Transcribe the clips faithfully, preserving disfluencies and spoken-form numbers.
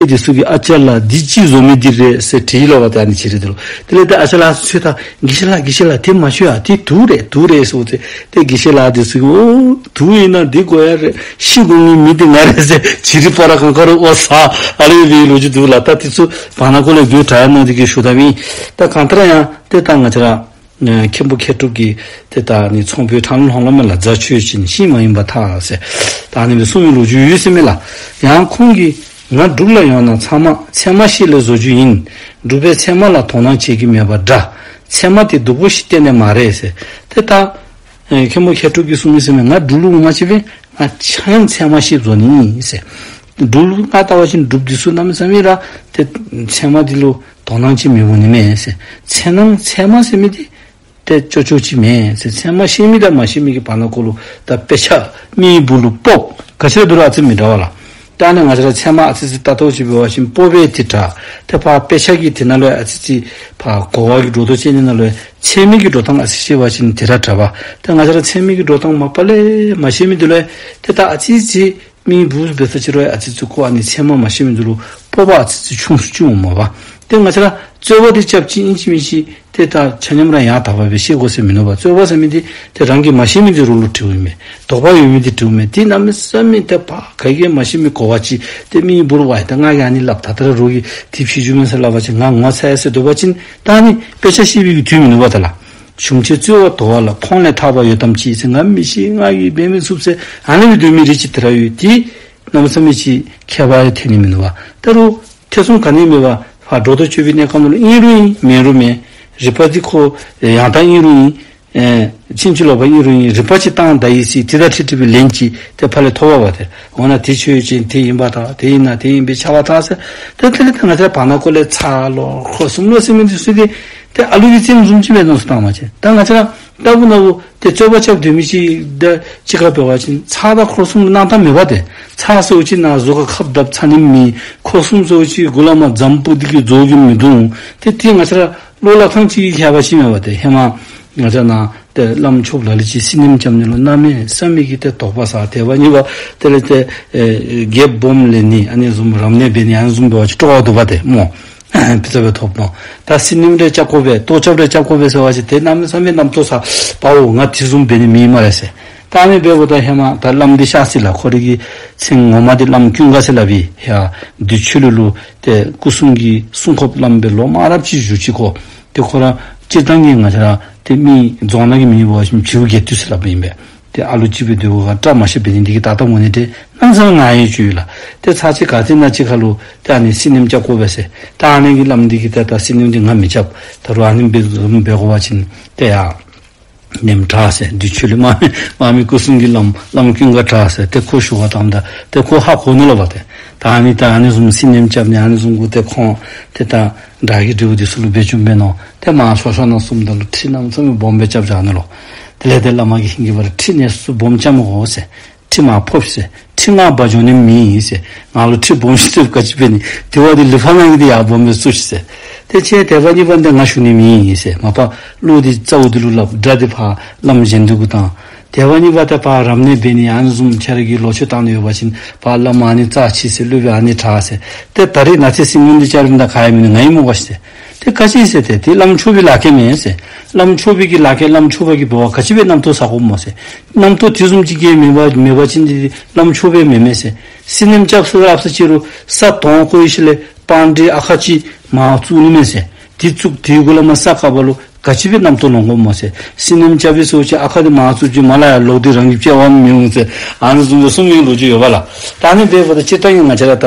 དེ་ཚུ་གིས་ཨ་ཅག་ལགས་འདི་ཅིག་བཟོ་མི་འདི་རེད་ཟེར་དྲིས་ལོ་བ། ད་ཨ་ནི་ཅིག་རེད་དེ་ལོ། དེ་ལས་ད་ཨ་ཅག་ལགས་ཚུ་ད་དགེ་བཤེས་ལགས་དགེ་བཤེས་ལགས་དེ་མ་བཤུ་ཨ། དེ་དུག་རེད་དུག་རེད་ཟེར་ཏེ། དེ་དགེ་བཤེས་ལགས་དེ་ཚུ་གིས་ཨོ་དུག་ཡིན་ན་འདི་དགོས་ཡ་རེད། ཤི་དགོས་ངེས་མི་འདི་ང་རེད་ཟེར་ཅི་རི་པ་ར་གང་ག་རུ་ཨོ་ས་ཨ་རེ་བའི་ལོ་རྒྱུས་འདུག་ལ། ད་དེ་ཚུ་བར་ན་ཀོ་ལས་བོད་དྲ་ཡ་ནང་དེ་གི་ཞུ་ད་བིན། ད་གང་ལྟར་ཡང་དེ་ད་ང་བཅས་ར་ཨ་མཁན་པོ་མཁས་གྲུབ་ཀྱིས་དེ་ད་ནི་ཚོང་དཔོན་ཁྲང་ལུང་ལོ་མེ་ལ་རྫ་ཆོས་ཅན་ཤིང་མ་ཡིན་པར་ཐལ་ཟེར། ད་ནི་མི་གསུང་མི་ལོ་རྒྱུས་ཡོད་ཟེར་མེ་ལ། ཡང་ཁོང་གིས་ང་འབྲུག་ལ་ཡོང་ན་ཚང་མ་ཚད་མ་ཤེས་ལས་བཟོ་རྒྱུ་ཡིན། འབྲུག་པས་ཚད་མ་ལ་དོ་སྣང་བྱེད་ཀྱི་མེད་པ་འདྲ། ཚད་མ་དེ་སྡུག་པོ་ཞིག་གཏན་ནས་མ་རེད་ཟེར། དེ་ད་ཨེ་མཁན་པོ་མཁས་གྲུབ་ཀྱིས་གསུང་མི་ཟེར་མེ་ང་འབྲུག་ལུ་མ་ཆེ་བས། ང་ཆ་ཡང་ཚད་མ་ཤེས་བཟོ་ནི་ཡིན་ཟེར། འབྲུག་ལུ་ང་ལྟ་བ་ཅིན་འབྲུག་འདི་ཚུ་གནམ་མེད་ས་མེད་ར་དེ་ཚད་མ་འདི་ལུ་དོ་སྣང་ཅིག་མི་འོང་ནི་མེད་ཟེར། ཚད་སྣང་ཚད་མ་ཟེར་མི་འདི་དེ་ཅོག་ཅོག་ཅིག་མེད་ཟེར། ཚད་མ་ཤེས་མི་དང་མ་ཤེས་མི་གི་བར་ན་ཀོ་ལུ་ད་དཔེ་ཆ་མིའི་སྦུག་ལུ་སྤོབས་ག་ཅི་ར་འདུག་ར་ཨ་ཙི་མི་འདྲ་བ་ལ། ད་ནི་ང་བཅས་ར་ཚད་མ་ཨ་ཙི་ཙི་ལྟ་རྟོག་ཅིག་འབད་བ་ཅིན་སྤོབས་པའི་དེ་འདྲ། དེ་ཕར་དཔེ་ཆ་གི་དེ་ནང་ལུ་ཨ་ཙི་ཙི་ཕར་གོ་བ་གི་སྒྲོ་འདོགས་བཅད་ནི་ནང་ལུ་ཚད་མའི་གི་འགྲོ་སྟངས་ཨ་ཙི་ཤེས་པ་ཅིན་དེ་ར་འདྲ་བ། ད་ང་བཅས་ར་ཚད་མའི་གི་འགྲོ་སྟངས་མ་པ་ལས་མ་ཤེས་མི་འདི་ལུ་དེ་ད་ཨ་ཙི་ཙི་མིའི་སྦུག་འབད་ས་ཅིག་རུང་ཨ་ཙི་ཙི་ཁོ་ཨ་ནི་ཚད་མ་མ་ཤེས་མི་འདི་ལུ་སྤོབས་པ་ཨ་ཙི་ཙི་ཆུང་སུ་ཅིག་འོང་མས་པ། དེ་ང་བཅས་ར་རྩོད་པ་དེ་རྐྱབ་ཅིན་ཨིན་ཅི་མིན་ཅི་དེ་ད་ཆ་མཉམ་ར་ཡང་དག་པ་སྦེ་ཤེས་དགོ་ཟེར་མིན་ནུག་པ། རྩོད་པ་ཟེར་མི་འདི་དེ་རང་གིས་མ་ཤེས་མི་འདི་རོགས་ལུ་དྲིཝ་ཨིན་མས། དོགས་པ་ཡོད་མི་འདི་དྲིཝ་མས། དེ་གནམ་མེད་ས་མེད་དེ་ཕར་ག་གིས་མ་ཤེས་མི་གོ་བ་ཅིག་དེ་མིའི་སྦུག་ལུ་ཝའི་ད་ང་གིས་ཨ་ནི་སླབ་ད་ད་ར་རོགས་ཀྱིས་དེ་ཕྱི་འགྱུར་མེན་ཟེར་སླབ་པ་ཅིན་ང་ངོ་ཚ་ཡ་ཟེར་སྡོད་པ་ཅིན་ད་ཨ་ནི་དཔེ་ཆ་ཤེས་པའི་གི་དུས་མིན་ནུག་པ་ད་ལགས། གཞུང་ཆེན་རྩོད་པ་དོར་བ་ལ་ཁོང་ལས་ཐར་པ་ཡོད་དམ་ཅི་ཟེར། ང་མི་ཤེས། ང་གིས་འབད་མི་ཚུགས་ཟེར་ཨ་ནི་སྦེ་སྡོད་མི་རིགས་ཅིག་དེ་ར་ཡོད། དེ་གནམ་མེད་ས་མེད་ཅིག་ཁྱད་པར་ཡང་ཐོན་ནི་མིན་ནུག་པ། ད་རུང་ཐེ་ཚོམ་ག་ནི་མེད་པར་ཕར་སྒྲོ་འདོགས་གཅོད་པའི་གནས་སྐབས་ནང་ལུ་ཨིན་རུང་ཨིན་མེན་རུང་མེན། རིག་པ་འདི་ཁོ་ཡང་དག་ཨིན་རུང་ཨིན། ཨེ་ཕྱིན་ཅི་ལོག་པ་ཨིན་རུང་ཨིན། རིག་པ་ཅིག་བཏང་ད་ཡི་ཟེར་དེ་དང་འཁྲིལ་འཁྲིལ་བའི་ལན་ཅིག་དེ་ཕར་ལས་ཐོབ་པ་པ་དེ། འོ་ན་དེ་ཆོས་ཅན་དེ་ཡིན་པར་ཐལ། དེ་ཡིན་ན་དེ་ཡིན་པས་ཁྱབ་པར་ཐལ་ཟེར། དེ་དེ་ལས་ད་ང་བཅས་ར་བར་ན་ཀོ་ལས་ཚར་ལོ་འཁོར་གསུམ་ལོ་ཟེར་མི་འདི་ཚུ་དེ་དེ་ཨ་ལུ་གི་རྩེདམོ་བཟུམ་ཅིག་སྦེ་མནོ་བསམ་བཏང་བ་ཅིན་ད་ང་བཅས་ར་ལྟ་བུ་ན་བུ་དེ་རྩོད་པ་རྐྱབ་སྡོད་མི་ཅིག་དང་གཅིག་ཁར་འབད་བ་ཅིན་ཚར་དང་འཁོར་གསུམ་སྣང་དག་མེད་པ་དེ། ཚར་ཟེརཝ་ཅིག་ནང་གཟུགས་ཁར་ཁབ་བརྡབ་ཚ་ནི་མེད། འཁོར་གསུམ་ཟེརཝ་ཅིག་མགུ་ལས་མར་རྫམ་སྤུ་འདི་གིས་རྫོགས་ཀྱི་མི་འདུག། དེ་དེ་ང་བཅས་ར་བློ་སླབ་ཐངས་ཅིག་ཁྱད་པར་ཅིག་མེད་པ་དེ། ཧེ་མ་ང་བཅས་ནཱ་ཏེ་བླམ་ཆོསཔ་ལ་ལུ་ཅིག་སེམས་ནེམ་རྐྱབ་ནི་ལུ་གནམ་མེད་ས་མེད་ཀྱི་ཏེ་དོགས་པ་ཟ། དེ་བ་གཉིས་པ་དེ་ལས་ཏེ་ཨེ་རྒྱལཔོ་སྦོམ་ལེན་ནི་ཨ་ནི་བཟུམ་རབ་གནས་འབད་ནི་ཨ་ནི་བཟུམ་འབད་བ་ཅིན་སྤྲོ་བ་འདུག་པ་དེ་སྨོ། ཨ་ཕི་ཙ་སྦེ་ཐོབ་ནུག། ད་སེམས་ནེམ་རེ་རྐྱབ་དགོ་པས་ལྟོ་རྐྱབ་རེ་རྐྱབ་དགོ་པས་ཟེར་བ་ཅིན་ཏེ་གནམ་མེད་ས་མེད་རྣམ་རྟོག་ཟ། པའོ་ང་དེ་བཟུམ་འབད་ནི་མེད་སྨ་རེ་ཟེར། ད་ཨ་ནི་འབདཝ་ད་ཧེ་མ་ད་བླམ་འདི་ཤ་སི་ལ་ཁོ་རའི་གི་མཚན་ངོ་མ་འདི་བླམ་ཀུན་དགའ་ཟེར་སླབ་ཨིན། ཡ་བདུད་ཆོས་གླིང་ལུ་ཏེ་སྐུ་སྲུང་གི་སྲུང་འཁོརཔ་བླམ་སྦེ་ལོ་མང་རབས་ཅིག་བཞུགས་ཅི་ཁོ། ཏེ་ཁོ་ར་སྤྱིར་བཏང་གི་ང་བཅས་ར་ཏེ་མི་རྫོང་ནང་གི་མི་འབད་བ་ཅིན་བྱིའུ་རྒྱལ་དུས་ཟེར་སླབ་ཨིན་པས། ཏེ་ཨ་ལུ་ཅིག་སྦེ་སྡོད་དགོ་ག་བཀྲ་མ་ཤིས་འབད་ནི་འདི་གིས་ད་ལྟ་ངོ་ནི་ཏེ་གནམ་མེད་ས་མེད་ང་ཡི་ཅིག་ཡོད་ལགས། ཏེ་ཚར་ཅིག་ག་ཏེ་ན་ཅིག་ཁར་ལུ་ཏེ་ཨ་ནི་སེམས་ནེམ་རྐྱབ་དགོ་པས་ཟེར། ད་ཨ་ནི་གི་བླམ་འདི་གིས་ཏེ་ད་སེམས་ནེམ་འདི་ང་མི་རྐྱབ། ད་རུང་ཨ་ནི་འབད་བཟུམ་འབད་དགོ་པ་ཅིན་ཏེ་ཡ་ནེམ་དྲག་ཟེར། བདུད་ཆོས་གླིང་དམག་མི་དམག་མི་སྐུ་སྲུང་གི་བླམ་བླམ་ཀུན་དགའ་དྲག་ཟེར། ཏེ་ཁོ་ཞུ་བ་དམ་ད་ཏེ་ཁོ་ཧ་གོ་ནུག་ལོ་པ་ཏེ། ད་ཨ་ནི་ད་ཨ་ནི་བཟུམ་སེམས་ནེམ་རྐྱབ་ནི་ཨ་ནི་བཟུམ་གུ་ཏེ་ཁོང་ཏེ་ད་དགྲ་གི་འབྲས་བུ་འདི་ཚུ་ལུ་འབད་བཅུག་འབད་ནུག། ཏེ་མར་ལྷོ་ཕྱོགས་ནང་བཟུམ་ད་ལུ་ཁྲི་གནམ་མེད་ས་མེད་སྦོམ་སྦེ་རྐྱབ་བཞག་ནུག་ལོ། དེ་ལས་ཏེ་བླ་མ་གིས་ཧིང་གིས་འབད་རུང་ཁྲི་ནས་སུ་སྦོམ་རྐྱབ་མི་དགོ་ཟེར། ཁྲི་མར་ཕབ་ཤིག་ཟེར། ཁྲི་ང་འབག་འགྱོ་ནི་མེད་ཟེར། ང་ལུ་ཁྲི་སྦོམ་ཤོས་ཅིག་ག་ཅི་འབད་ནི། དེ་བ་འདི་ལུས་ཕར་ནང་གི་འདི་ཡར་སྦོམ་སྦེ་བཙུགས་ཤིག་ཟེར། ཏེ་ཁྱེད་དེ་བ་གཉིས་པ་འདི་ང་ཞུ་ནི་མེད་ཟེར། མ་པ་བློ་འདི་རྩ་བོ་འདི་ལུ་སླབ། དགྲ་འདི་ཕར་བླམ་གཞན་འདི་གུ་བཏང་། དེ་བ་གཉིས་པ་ད་ཕར་རབ་གནས་འབད་ནི་ཨ་ནི་བཟུམ་ཁྱེད་ར་གིས་ལོག་སྤྱོད་བཏང་ནི་ཡོད་པ་ཅིན་ཕར་བླམ་ཨ་ནི་རྩ་ཆེ་ཟེར། སློབ་དཔོན་ཨ་ནི་དྲག་ཟེར། ཏེ་ད་རེས་ནཱ་ཚེ་སྲིད་ངན་འདི་བཅའ་རིམ་དང་ག་ཡང་མེད་ནི་ང་ཡི་མོ་ག་ཤི་ཟེར། ཏེ་ག་ཅི་ཟེར། ཏེ་དེ་བླམ་ཆོསཔ་གི་ལཱ་ཁག་མེན་ཟེར། བླམ་ཆོསཔ་གི་ལཱ་ཁག་བླམ་ཆོསཔ་གིས་འབད་བ་ག་ཅི་འབད་རྣམ་རྟོག་ཟ་དགོཔ་སྨོ་ཟེར། རྣམ་རྟོག་དེ་བཟུམ་ཅིག་གིས་མེད་པ་མེད་པ་ཅིན་འདི་བླམ་ཆོསཔ་མེན་མས་ཟེར། སེམས་ནེམ་རྐྱབ་ཟེར་སླབ་ས་ཅིག་རུང་ས་དོང་བརྐོ་ཡི་ཤུལ་ལས་སྤང་གྲི་ཨ་ཁ་ཅིག་མར་བཙུགས་ནི་མས་ཟེར། དེ་བཙུགས་དེའི་གུ་ལས་མར་ས་ཀ་བ་ལུ་ག་ཅི་འབད་རྣམ་རྟོག་ལང་དགོཔ་སྨོ་ཟེར། སེམས་ནེམ་རྐྱབ་པས་ཟེར་བ་ཅིན་ཨ་ཁ་འདི་མར་བཙུགས་ཅི། མར་ལས་ཡར་ལོག་སྟེ་རང་གི་དཔྱལ་བ་མི་འོང་ཟེར། ཨ་ནི་བཟུམ་སྦེ་གསུངས་མི་ལོ་རྒྱུས་ཡོད་པ་ལགས། ད་ཨ་ནི་འབདཝ་ད་སྤྱིར་བཏང་གི་ང་བཅས་ར་ད་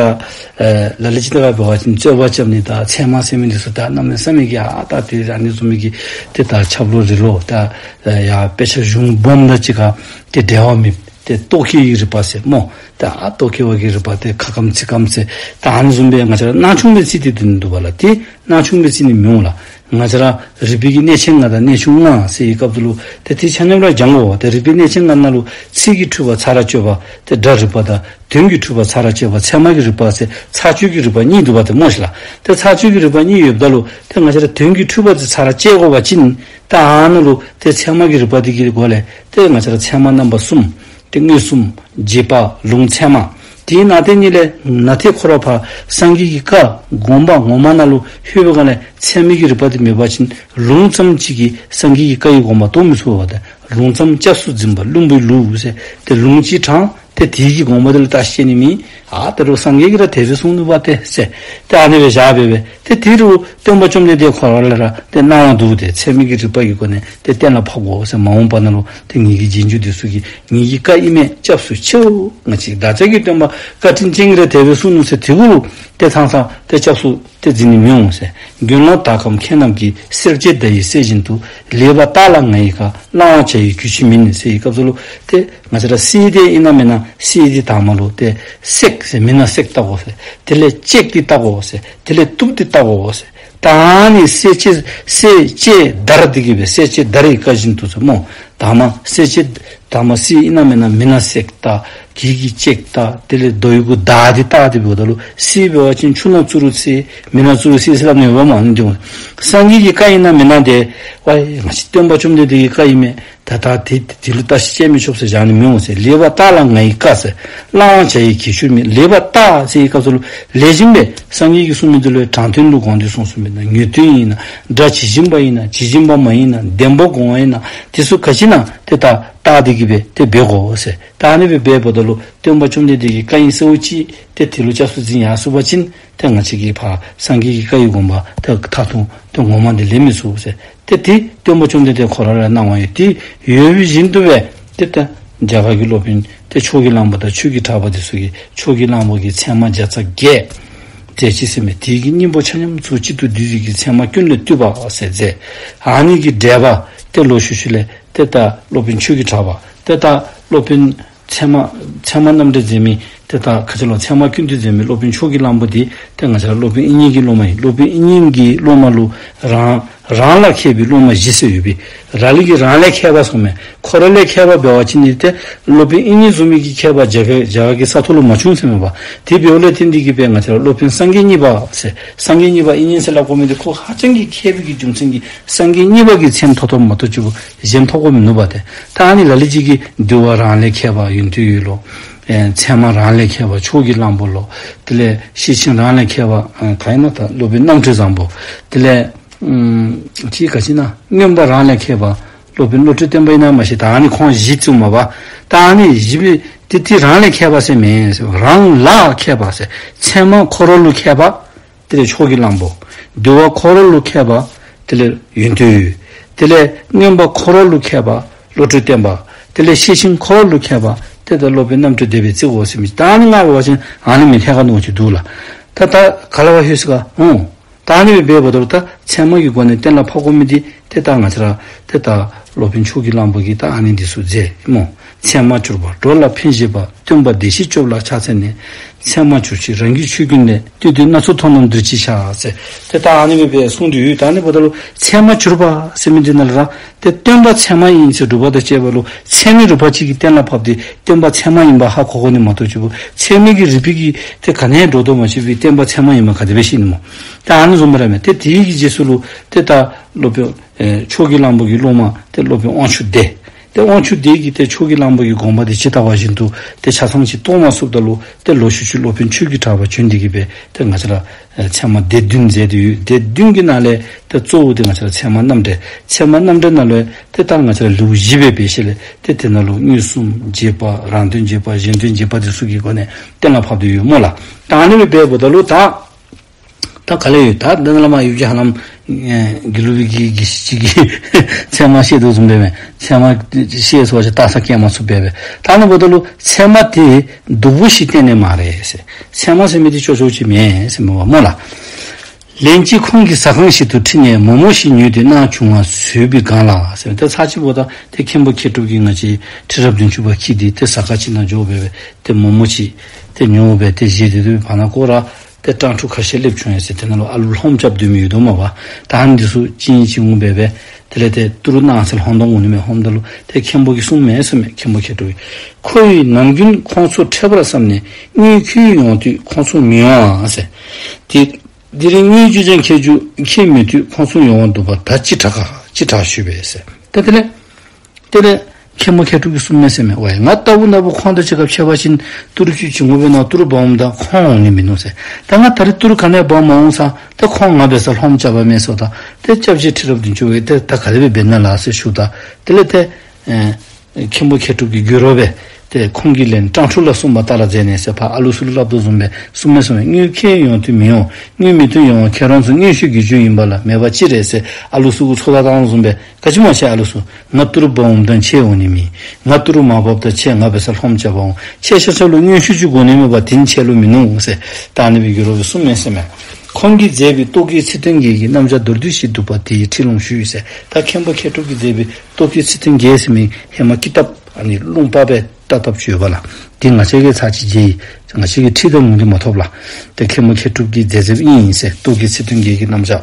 ཨེ་ལ་ལུ་ཅིག་ད་ག་འབད་བ་ཅིན་རྩོད་པ་རྐྱབ་ནི་དང་ཚད་མ་ཟེར་མི་འདི་ཚུ་ད་གནམ་མེད་ས་མེད་ཀྱི་ཨ་ད་དེ་ཨ་ནི་བཟུམ་མའི་གི་ཏེ་ད་ཆབ་ལོ་རི་ལོ་ད་ཨེ་ཡ་དཔེ་ཆ་གཞུང་སྦོམ་དང་གཅིག་ཁར་ཏེ་འབྲེལ་བ་མེད། ཏེ་རྟོག་གེ་གི་རིག་པ་ཟེར་སྨོ། ད་ཨ་རྟོག་གེ་བ་གི་རིག་པ་ཏེ་ཁ་སྐམ་ཚིག་སྐམ་ཟེར། ད་ཨ་ནི་བཟུམ་སྦེ་ང་བཅས་ར་སྣང་ཆུང་སྦེ་བརྩི་སྟེ་སྡོད་ནི་འདུག་པ་ལགས། ཏེ་སྣང་ཆུང་སྦེ་བརྩི་ནི་མི་འོང་ལགས། ང་བཅས་ར་རིག་པའི་གི་གནས་ཆེན་ལྔ་དང་གནས་ཆུང་ལྔ་ཟེར་བའི་སྐབས་སུ་ལུ་ཏེ་དེ་ཆ་མཉམ་ར་སྦྱང་དགོ་པ། ཏེ་རིག་པའི་གནས་ཆེན་ལྔ་ནང་ལུ་ཚིག་གི་འཁྲུལ་པ་ཚར་ར་གཅོད་པ་ཏེ་སྒྲ་རིག་པ་དང་དོན་གྱི་འཁྲུལ་པ་ཚར་ར་གཅོད་པ་ཚད་མ་གི་རིག་པ་ཟེར་ཚར་གཅོད་ཀྱི་རིག་པ་གཉིས་འདུག་པ་ཏེ་སྨོ་ཤིག་ལགས། ཏེ་ཚར་གཅོད་ཀྱི་རིག་པ་གཉིས་ཡོདཔ་ད་ལུ་ཏེ་ང་བཅས་ར་དོན་གྱི་འཁྲུལ་པ་དེ་ཚར་ར་གཅོད་དགོ་པ་ཅིན་ད་ཨ་ནཱ་ལུ་ཏེ་ཚད་མ་གི་རིག་པ་དེ་གི་སྒོ་ལས་ཏེ་ང་བཅས་ར་ཚད་མ་རྣམ་པ་གསུམ། ཏེ་མངོན་སུམ། རྗེས་དཔག། ལུང་ཚད་མ། དེའི་ནང་དེ་ཉིད་ལས་ནཱ་ཏེ་ཁོ་ར་ཕར་སངས་རྒྱས་ཀྱི་བཀའ་དགོངས་པ་ངོ་མ་ནང་ལུ་ལྷོད་པའི་སྒང་ལས་ཚད་མའི་གི་རིགས་པ་དེ་མེད་པ་ཅིན་ལུང་ཙམ་ཅིག་གིས་སངས་རྒྱས་ཀྱི་བཀའ་ཡི་དགོངས་པ་རྟོགས་མི་ཚུགས་པ་དང་ལུང་ཙམ་སྐྱབས་སུ་འཛིན་པ་བླུན་པོའི་ལུགས་ཟེར། ཏེ་ལུང་ཅིག་དྲངས་ཏེ་དེའི་གི་དགོངས་པ་དེ་ལུ་བརྟག་དཔྱད་ནི་མེད། ཨ་ད་རུང་སངས་རྒྱས་ཀྱིས་ར་དེ་སྦེ་གསུངས་ནུག་པ་ཏེ་ཟེར། ཏེ་ཨ་ནི་སྦེ་བཞག་སྦེ་སྦེ་ཏེ་དེ་རུང་སྟོན་པ་བཅོམ་ལྡན་འདས་ཁོ་ར་ལས་ར་ཏེ་གནང་བ་འདུག། ཏེ་ཚད་མའི་གི་རིགས་པ་གི་སྒོ་ནས་ཏེ་གཏན་ལ་ཕབ་དགོ་ཟེར། མ་འོངས་པ་ནང་ལུ་ཏེ་ངེ་གི་རྗེས་འཇུག་འདི་ཚུ་གིས་ངེ་གི་བཀའ་ཨིན་མས་སྐྱབས་སུ་མཆིའོ། ང་བཅས་བདག་ཅག་གི་སྟོན་པ་བཀའ་དྲིན་ཅན་གྱིས་ར་དེ་སྦེ་གསུངས་ནུག་ཟེར། དེ་གུ་ལུ་ཏེ་ཚང་ཚང་ཏེ་སྐྱབས་སུ་ཏེ་འཛིན་ནི་མི་འོང་ཟེར། དགེ་སློང་དག་གམ་མཁས་རྣམས་ཀྱིས། བསྲེག་བཅད་མདའ་ཡིས་བསད་བཞིན་དུ། ལེགས་པར་བརྟགས་ལ་ང་ཡི་བཀའ། བླང་བར་བྱ་ཡི་གུས་ཕྱིར་མིན་ཟེར་བའི་སྐབས་སུ་ལུ་ཏེ་ང་བཅས་ར་བསད་དེ་ཨིན་ན་མེན་ན། བསད་དེ་དང་པ་ལུ་ཏེ་བསྲེག་ཟེར་མེན་ན་བསྲེག་བལྟ་དགོ་ཟེར། དེ་ལས་བཅད་དེ་བལྟ་དགོ་ཟེར། དེ་ལས་གཏུབ་སྟེ་བལྟ་དགོ་ཟེར། ད་ཨ་ནི་བསྲེག་བཅད་བསྲེག་བཅད་མདའ་ར་འདི་གིས་སྦེ་བསྲེག་བཅད་མདའ་ར་ཡི་བཀའ་བཞིན་དུ་ཟེར་སྨོ། དང་པ་བསྲེག་བཅད་དང་པ་བསད་ཨིན་ན་མེན་ན། མེན་ན་བསྲེག་བལྟ། གིས་གིས་བཅད་བལྟ། དེ་ལས་རྡོ་ཡི་གུ་བདའ་སྟེ་བལྟ་སྟེ་འབདཝ་ད་ལུ་བསད་འབད་བ་ཅིན་ཆུ་ནང་བཙུགས་རུང་བསད། མེ་ནང་བཙུགས་རུང་བསད་ཟེར་སླབ་ནི་ཡོདཔ་མ་ནི་འདི་སངས་རྒྱས་ཀྱི་བཀའ་ཨིན་ན་མེན་ན། ཏེ་ཝའི་ང་བཅས་སྟོན་པ་བཅོམ་ལྡན་འདས་ཀྱི་བཀའ་ཨིན་མས། ད་ད་དེ་དེ་ལུ་བརྟག་ཞིབ་དཔྱད་མི་ཆོག་ཟེར་བཞག་ནི་མི་འོང་ཟེར། ལེགས་པར་བརྟགས་ལ་ང་ཡི་བཀའ་ཟེར། བླང་བར་བྱ་ཡི་གུས་ཕྱིར་མིན། ལེགས་པར་བརྟགས་ཟེར་བའི་སྐབས་སུ་ལུ་ལེགས་ཤོམ་སྦེ་སངས་རྒྱས་ཀྱིས་གསུངས་མི་འདི་ལུ་དྲང་དོན་ལུ་དགོངས་ཏེ་གསུངས་གསུངསམ་ཨིན་ན། ངེས་དོན་ཨིན་ན། སྒྲ་ཇི་བཞིན་པ་ཨིན་ན། ཇི་བཞིན་པ་མ་ཡིན་ན། བདེན་པ་དགོངས་པ་ཨིན་ན། དེ་ཚུ་ག་ཅི་ཨིན་ན་ཏེ་ད་བརྟག་སྟེ་གིས་སྦེ་ཏེ་འབད་དགོ་ཟེར། ད་ཨ་ནི་སྦེ་འབད་འབདཝ་ད་ལུ་སྟོན་པ་བཅོམ་ལྡན་འདས་ཀྱི་བཀའ་ཨིན་ཟེརཝ་ཅིག་ཏེ་དེ་ལུ་སྐྱབས་སུ་འཛིན་ཡར་སོང་པ་ཅིན་ཏེ་ང་བཅས་ཀྱིས་ཕར་སངས་རྒྱས་ཀྱི་བཀའ་ཡི་དགོངས་པ་ཏེ་མཐར་ཐུག་ཏེ་ངོ་མ་འདི་ལེན་མི་ཚུགས་ཟེར། ཏེ་དེ་སྟོན་པ་བཅོམ་ལྡན་འདས་ཁོ་ར་ལས་གནང་བ་ཡོད། དེ་ཡོད་པའི་བཞིན་དུ་སྦེ་ཏེ་ད་རྒྱ་གར་གྱི་སློབ་དཔོན་ཏེ་ཕྱོགས་ཀྱི་གླང་པོ་དང་ཆོས་ཀྱི་གྲགས་པ་འདི་ཚུ་གིས་ཕྱོགས་ཀྱི་གླང་པོ་གིས་ཚད་མ་བརྒྱ་རྩ་བརྒྱད་མཛད་ཅི་ཟེར་མས། དེ་གི་སྙིང་པོ་ཆ་མཉམ་ཚུར་གཅིག་ཏུ་བསྡུས་ཏེ་གིས་ཚད་མ་ཀུན་ལས་བཏུས་པ་ཟེར་མཛད། ཨ་ནི་གི་འགྲེལ་པ་ཏེ་ལོག་ཤུལ་ཤུལ་ལས་ཏེ་ད་སློབ་དཔོན་ཆོས་ཀྱི་གྲགས་པ་ཏེ་ད་སློབ་དཔོན་ཚད་མ་ཚད་མ་རྣམ་འགྲེལ་མཛད་མི་ཏེ་ད་ག་ཅི་ལོ་ཚད་མ་ཀུན་བཏུས་མཛད་མི་སློབ་དཔོན་ཕྱོགས་ཀྱི་གླང་པོ་འདི་ཏེ་ང་བཅས་ར་སློབ་དཔོན་དབྱིག་གཉེན་གྱི་སློབ་མ་ཨིན། སློབ་དཔོན་དབྱིག་གཉེན་གྱི་སློབ་མ་ལུ་རང་རང་ལ་མཁས་པའི་སློབ་མ་བཞི་ཟེར་ཡོད་པས། རང་ལས་ཀྱི་རང་ལས་མཁས་པ་ཟེར་མས། ཁོ་ར་ལས་མཁས་པ་འབད་བ་ཅིན་ཏེ་སློབ་དཔོན་དབྱིག་གཉེན་བཟུམ་མའི་གི་མཁས་པ་རྒྱ་གར་རྒྱ་གར་གྱི་ས་ཐོག་ལུ་མ་བྱུང་ཟེར་མས་པ། དེ་འབདཝ་ལས་བརྟེན་ཏེ་གིས་སྦེ་ང་བཅས་ར་སློབ་དཔོན་སངས་རྒྱས་གཉིས་པ་ཟེར། སངས་རྒྱས་གཉིས་པ་དབྱིག་གཉེན་ཟེར་སླབ་དགོ་མི་འདི་ཁོ་ཧ་ཅང་གི་མཁས་པའི་གི་རྒྱུ་མཚན་གྱིས་སངས་རྒྱས་གཉིས་པ་གི་མཚན་ཐོབ་ཐོབ་མ་གཏོགས་ཅིག་པོ་གཞན་ཐོབ་དགོ་མི་ནུས་པ་ཏེ། ད་ཨ་ནི་ལ་ལུ་ཅིག་གིས་འདུལ་བ་རང་ལས་མཁས་པ་ཡོན་ཏན་ཡོད་ལོ། ཨེ་ཚད་མ་རང་ལས་མཁས་པ་ཕྱོགས་ཀྱི་གླང་པོ་ལོ། དེ་ལས་ཤེར་ཕྱིན་རང་ལས་མཁས་པ་ཨ་ག་ཨིན་ན་ད་སློབ་དཔོན་རྣམ་གྲོལ་བཟང་པོ། དེ་ལས་ཨམ་ཅིག་ག་ཅི་ཨིན་ན་མངོན་པ་རང་ལས་མཁས་པ་སློབ་དཔོན་བློ་གྲོས་བརྟན་པ་ཨིན་ན་མ་ཤེས། ད་ཨ་ནི་ཁོང་བཞི་བཙུགས་མས་པ། ད་ཨ་ནི་བཞི་པོ་འདི་ཏེ་རང་ལས་མཁས་པ་ཟེར་མེན་ཟེར། རང་ལ་མཁས་པ་ཟེར། ཚད་མ་ཁོ་ར་ལུ་མཁས་པ། དེ་ལས་ཕྱོགས་ཀྱི་གླང་པོ། འདུལ་བ་ཁོ་ར་ལུ་མཁས་པ། དེ་ལས་ཡོན་ཏན་ཡོད། དེ་ལས་མངོན་པ་ཁོ་ར་ལུ་མཁས་པ་བློ་གྲོས་བརྟན་པ། དེ་ལས་ཤེར་ཕྱིན་ཁོ་ར་ལུ་མཁས་པ་ཏེ་ད་སློབ་དཔོན་རྣམ་གྲོལ་སྡེ་པའི་རྩིས་འོ་ཟེར་མི་ད་ཨ་ནི་ང་འབད་བ་ཅིན་ཨ་ནི་མི་ཐད་ཀར་ནོར་ཅིག་འདུག་ལགས། ད་ད་ག་ལ་བ་ཧུས་ཀ་འོང་། ད་ཨ་ནི་སྦེ་འབདཝ་ད་ལུ་ད་ཚད་མ་གི་སྒོ་ནས་གཏན་ལ་ཕབ་དགོ་མི་འདི་ཏེ་ད་ང་བཅས་ར་ཏེ་ད་སློབ་དཔོན་ཕྱོགས་ཀྱི་གླང་པོ་གིས་ད་ཨ་ནི་འདི་ཚུ་མཛད་སྨོ། ཚད་མ་གྱུར་པ་འགྲོ་ལ་ཕན་བཞེད་པ། སྟོན་པ་བདེ་གཤེགས་སྐྱོབ་ལ་ཕྱག་འཚལ་ནས། ཚད་མ་གྱུར་ཅིག་རང་གི་ཆོས་ཀུན་ལས། བཏུས་ཏེ་སྣ་ཚོགས་མཐོང་ལམ་བདེར་གཅིག་ཆགས་ཟེར། ཏེ་ད་ཨ་ནི་སྦེ་གསུངས་ཏེ་ཡོད། ད་ཨ་ནི་འབདཝ་ད་ལུ་ཚད་མ་གྱུར་པ་ཟེར་མི་འདི་ནང་ལུ་ར་ཏེ་སྟོན་པ་ཚད་མ་ཡིན་ཟེར་སྒྲུབ་པ་དང་བཅས་པ་ལུ་ཚད་མའི་རིགས་པ་ཅིག་གིས་གཏན་ལ་ཕབ་སྟེ་སྟོན་པ་ཚད་མ་ཡིན་པ་ཧ་གོ་དགོ་ནི་མ་གཏོགས་ཅིག་པོ་ཚད་མའི་གི་རིགས་པའི་གི་ཏེ་ག་ནི་འགྲོ་དོ་མ་ཤེས་པའི་སྟོན་པ་ཚད་མ་ཡིན་པ་ག་དེ་སྦེ་ཤེས་ནི་སྨོ། ད་ཨ་ནི་བཟུམ་ར་མས། ཏེ་དེའི་གི་རྗེས་སུ་ལུ་ཏེ་ད་སློབ་དཔོན་ཨེ་ཕྱོགས་ཀྱི་གླང་པོ་གི་སློབ་མ་ཏེ་སློབ་དཔོན་དབང་ཕྱུག་སྡེ། ཏེ་དབང་ཕྱུག་སྡེ་གིས་ཏེ་ཕྱོགས་ཀྱི་གླང་པོ་གི་དགོངས་པ་དེ་ཇི་ལྟ་བ་བཞིན་དུ་ཏེ་ཆ་ཚང་ཅིག་རྟོགས་མ་ཚུགསཔ་ད་ལུ་ཏེ་ལོག་ཤུལ་ཤུལ་སློབ་དཔོན་ཆོས་ཀྱི་གྲགས་པ་བྱོན་ཏེ་གིས་སྦེ་ཏེ་ང་བཅས་ར་ཨེ་ཚད་མ་སྡེ་བདུན་མཛད་དེ་ཡོད། སྡེ་བདུན་གྱི་ནང་ལས་ཏེ་གཙོ་བོ་དེ་ང་བཅས་ར་ཚད་མ་རྣམ་འགྲེལ། ཚད་མ་རྣམ་འགྲེལ་ནང་ལས་ཏེ་ད་ང་བཅས་ར་ལེའུ་བཞི་སྦེ་འབད་ཞིནམ་ལས་ཏེ་དེ་ནང་ལུ་མངོན་སུམ་རྗེས་དཔག་རང་དོན་རྗེས་དཔག་གཞན་དོན་རྗེས་དཔག་དེ་ཚུ་གི་སྒོ་ནས་གཏན་ལ་ཕབ་སྟེ་ཡོད་སྨོ་ལགས། ད་ཨ་ནི་སྦེ་འབདཝ་ད་ལུ་ད་ད་ག་ལས་ཡོད། ད་འདི་ནང་ལས་མར་ཡུལ་གྱི་ཧ་ལམ་ཨེ་དགེ་ལུགས་པའི་གི་གི་ཅིག་གིས་ཚད་མ་བཤད་དོ་བཟུམ་སྦེ་མས། ཚད་མ་བཤད་སོང་ཅི་བལྟ་ས་སྐྱེལ་མ་ཚུགས་པས་པས། ད་ཨ་ནི་འབདཝ་ད་ལུ་ཚད་མ་དེ་སྡུག་པོ་ཞིག་གཏན་ནས་མ་རེད་ཟེར། ཚད་མ་ཟེར་མི་དེ་ཅོག་ཅོག་ཅིག་མེན་ཟེར་མས་པ་སྨོ་ལགས། ལན་གཅིག་ཁོང་གིས་ཟ་ཁང་ཞིག་ཏུ་ཁྲིད་ནས་མོག་མོག་ཞིག་ཉོས་ཏེ་གནང་བྱུང་བ་ཟོས་པའི་སྒང་ལ་ཟེར། ཏེ་ཚར་གཅིག་པོ་ད་ཏེ་མཁན་པོ་མཁས་གྲུབ་ཀྱིས་ང་བཅས་ཁྲི་རབས་བདུན་ཅུ་པ་ཁྱིད་དེ་ཏེ་ཟ་ཁང་ཅིག་ནང་འགྱོ་སྦེ་སྦེ་ཏེ་མོག་མོག་ཅིག་ཏེ་ཉོ་སྦེ་ཏེ་བཞེས་ཏེ་སྡོད་པའི་བར་ན་ཁོ་ར་ཏེ་སྤྲང་ཕྲུག་ཁ་ཤས་སླེབས་བྱུང་ཡི་ཟེར། དེ་ནང་ལུ་ཨ་ལུ་ལྷམོ་རྐྱབ་སྡོད་མི་ཡོད་དོ་མས་པ། ད་ཨ་ནི་འདི་ཚུ་ཅིག་ཅིག་འོང་སྦེ་སྦེ་དེ་ལས་ཏེ་ཏི་རུ་གནང་ཟེར་ལྷམོ་དང་འོང་ནི་མས། འོངམ་ད་ལུ་ཏེ་མཁན་པོ་གིས་གསུངམ་མས་ཟེར་མས། མཁན་པོ་མཁས་གྲུབ་ཀྱིས། ཁོ་ཡིས་ནམ་རྒྱུན་ཁོང་ཚོ་ཁྲེལ་བར་བསམས་ནས་དངུལ་ཁྱེར་ཡོང་དུས་ཁོང་ཚོ་མི་ཡོང་ཨ་ཟེར། དེ་དེ་རིང་དངུལ་ཅུང་ཅང་ཁྱེར་རྒྱུ་ཁྱེར་མེད་དུས་ཁོང་ཚོ་ཡོང་བ་འདུག་པ། ད་ཅི་དྲག་ག་ཅི་དྲག་ཞུས་པས་ཟེར། ཏེ་དེ་ལས་དེ་ལས་ མཁན་པོ་མཁས་གྲུབ་ཀྱིས་གསུངས་མས་ཟེར་མས། ཝའི་ང་ལྟ་བུ་ན་བུ་ཁོང་དང་གཅིག་ཁར་ཕྱད་པ་ཅིན་ཏི་རུ་ཅིག་བྱིན་དགོ་པས་ན་ཏི་རུ་འབག་འོངམ་ད་ཁོང་འོང་ནི་མིན་ནུག་ཟེར། ད་ང་ད་རིས་ཏི་རུ་ག་ནི་ཡང་འབག་མ་འོང་ས་ད་ཁོང་ང་འབད་སར་ལྷངམ་རྐྱབ་པ་མས་ཟེརཝ་ད། ཏེ་སྐྱབས་རྗེ་ཁྲི་རབས་བདུན་ཅུ་པ་གིས་ཏེ་ད་ག་དེ་སྦེ་འབད་ན་ལགས་ཟེར་ཞུཝ་ད། དེ་ལས་ཏེ་ཨེ་མཁན་པོ་མཁས་གྲུབ་ཀྱིས་བསྒྱུར་རོ་སྦེ་ཏེ་ཁོང་གིས་ལན་སྤྲང་ཕྲུག་ལ་གསུངས་པ་ལྟར་མཛད་ནས་ཟེར་ཕར་ཨ་ལུ་སུ་ལུ་སླབ་དོ་བཟུམ་སྦེ་གསུངས་མས་ཟེར་མས། དངུལ་ཁྱེར་ཡོང་དུས་མི་ཡོང་། དངུལ་མི་ཐོན་ཡོང་བ་ཁྱེད་རང་ཚོ། མངོན་ཤེས་ཀྱི་རྒྱུ་ཡིན་པ་ལ་མེད་པ་ཅི་རེད་ཟེར་ཨ་ལུ་སུ་གུ་ཚོད་ལྟ་བཏང་བཟུམ་སྦེ། ག་ཅི་སྨོ་ཟེར་ཨ་ལུ་སུ། ང་ཏི་རུ་འབག་འོངམ་ད་ཁྱེད་འོང་ནི་མེད། ང་ཏི་རུ་མ་འབགཔ་ད་ཁྱེད་ང་འབད་སར་ལྷངམ་རྐྱབ་པར་འོང་། ཁྱེད་ཆ་ཁྱབ་ལུ་མངོན་ཤེས་ཅིག་དགོ་ནི་མས་པ། དེ་ནི་ཁྱེད་ལུ་མིན་ནུག་ཟེར་ད་ཨ་ནི་སྦེ་བསྒྱུར་རོ་སྦེ་གསུངས་མས་ཟེར་མས། ཁོང་གིས་མཛད་པའི་རྟོག་གེའི་ཚིག་དོན་བརྒྱད་ཀྱི་རྣམ་གཞག་མདོར་བསྡུས་ཤིག་འདུག་པ་དེའི་ཁྲིད་ལུང་ཞུས་ཟེར། ད་མཁན་པོ་མཁས་གྲུབ་ཀྱིས་མཛད་པའི་རྟོག་གེའི་ཚིག་དོན་བརྒྱད་ཟེར་མི་ཧེ་མ་ཀི་ཏབ་ཨ་ནི་ལུང་པ་སྦེ་བལྟ་བལྟཝ་ཅིག་ཡོད་པ་ལགས། དེ་ང་བཅས་ཀྱིས་ཚར་གཅིག་མཇལ་ཡི། ང་བཅས་ཀྱིས་ཁྲིད་དང་ལུང་འདི་མ་ཐོབ་ལགས། ཏེ་མཁན་པོ་མཁས་གྲུབ་ཀྱིས་མཛད་མཛདཔ་ཨིན་ཟེར། རྟོག་གེའི་ཚིག་དོན་བརྒྱད་ཀྱི་རྣམ་གཞག་